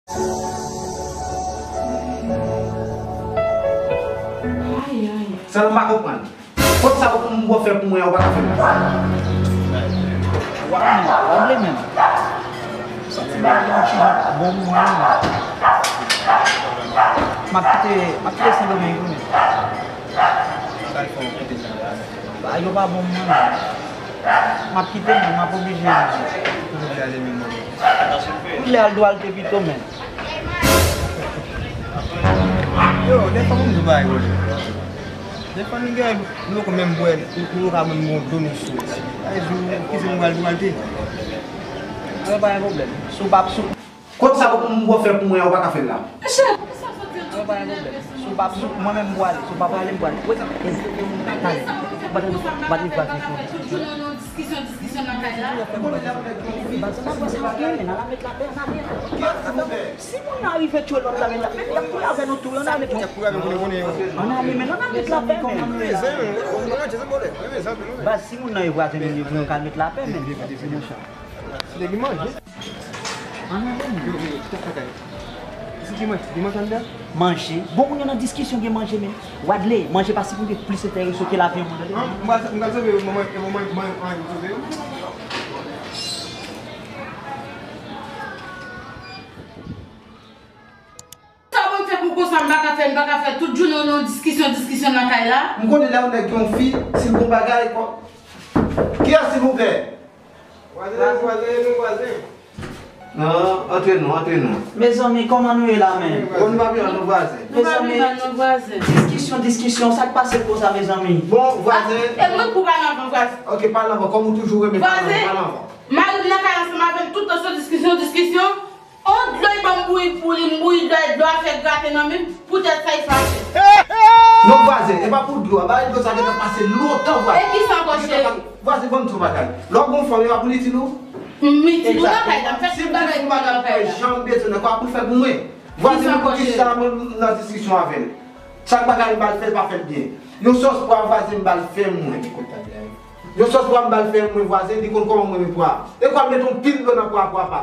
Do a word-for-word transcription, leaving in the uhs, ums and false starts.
Sa nou pa konprann. Kot sa ou konn fè pou mwen, ou pa ka fè l la. Wa menm, wa vle menm. Santi bagay yo chanje pa bon pou mwen menm. M ap kite, m ap kite Sendomeng tou menm. Bagay yo pa bon pou mwen menm. M ap kite menm, m ap oblije. Ou lè al dwe al te pito menm. Yo, dèfwa moun di bagay yo. Dèfwa nou gen, nou poko menm bwè, nou, nou ka menm gon dlo nou sou. Sa vle di, ou, kise nou pral, nou pral te. Sa pa gen pwoblèm. Si w p ap sou. Kot sa ou konn fè pou mwen, ou pa ka fè l la. Monchè, poukisa w soti an tou? Sa pa gen pwoblèm. Si w p ap sou, mwen menm m pwale. Si w pa pwale, m pwale. Wè sa. Talè. Bat li, bat li, bat li. Diskisyon, diskisyon nan kay la. Baz, n ap wè sa ap gen, men n a met lapè, n a met lapè. Si moun nan rive tchwe lòt la, men y ap met, y ap kouri avè nou tou, y a met, y ap kouri avè nou, konnen, konnen yo. Ann ale, men n a met lapè, men. Baz, si moun nan e vwazen nou, nou ka met lapè, men. Monchè. Ann ale, men. Yo, yo, kite sa kay. Isi ki manje, gen manje anndan? Manje. Bon, moun yo nan diskisyon, gen manje, men. Wadley, manje pa sipoze plis enterese w ke lavi yon moun, tande? M pral, m pral sove yo, manman, manman, manman, manman, sove yo. Sa bon fè pou konsa, m pa ka fè, m pa ka fè tout jounen nan diskisyon, diskisyon nan kay la. M konnen lè yon nèg gen yon fi, si l gon bagay, kò. Kiyès, silvouplè? Vwazen, vwazen, nou vwazen. Non, antre non, antre non. Mezanmi, kòman nou ye la menm? Bon, nou pa pi mal, nou vwazen. Nou pa pi mal, nou vwazen. Diskisyon, diskisyon, sa k pase konsa, mezanmi? Bon, vwazen. E mwen pou pale anvan, vwazen. Ok, pale anvan, kòm ou toujou renmen pale anvan, pale anvan. Mari m nan kay ansanm avè m, tout tan se diskisyon, diskisyon. On dlo li ban m bouyi pou li, m bouyi dlo a, dlo a fè graten nan men m, poutèt sa li fache. Non, vwazen, e pa pou dlo a, bagay dlo sa gentan pase lontan, vwazen. E kisa ankò, cheri? Vwazen, ban m di w bagay. Lè w gon fanm, e pa pou li di nou? M di nou nan kay la, m fè tout bagay pou mwen nan kay la. Si m di nou bagay, janm bezwen nan kò a pou l fè pou mwen. Vwazen, men poukisa mwen nan diskisyon avè l? Chak bagay m ba l fè, l pa fè l byen. Yon sòs pwa vwazen m ba l fè mwen. Yon sòs pwa m ba l fè mwen, vwazen, li konn kòman mwen renmen pwa. E kwa m met yon pil dlo nan pwa, pwa pa.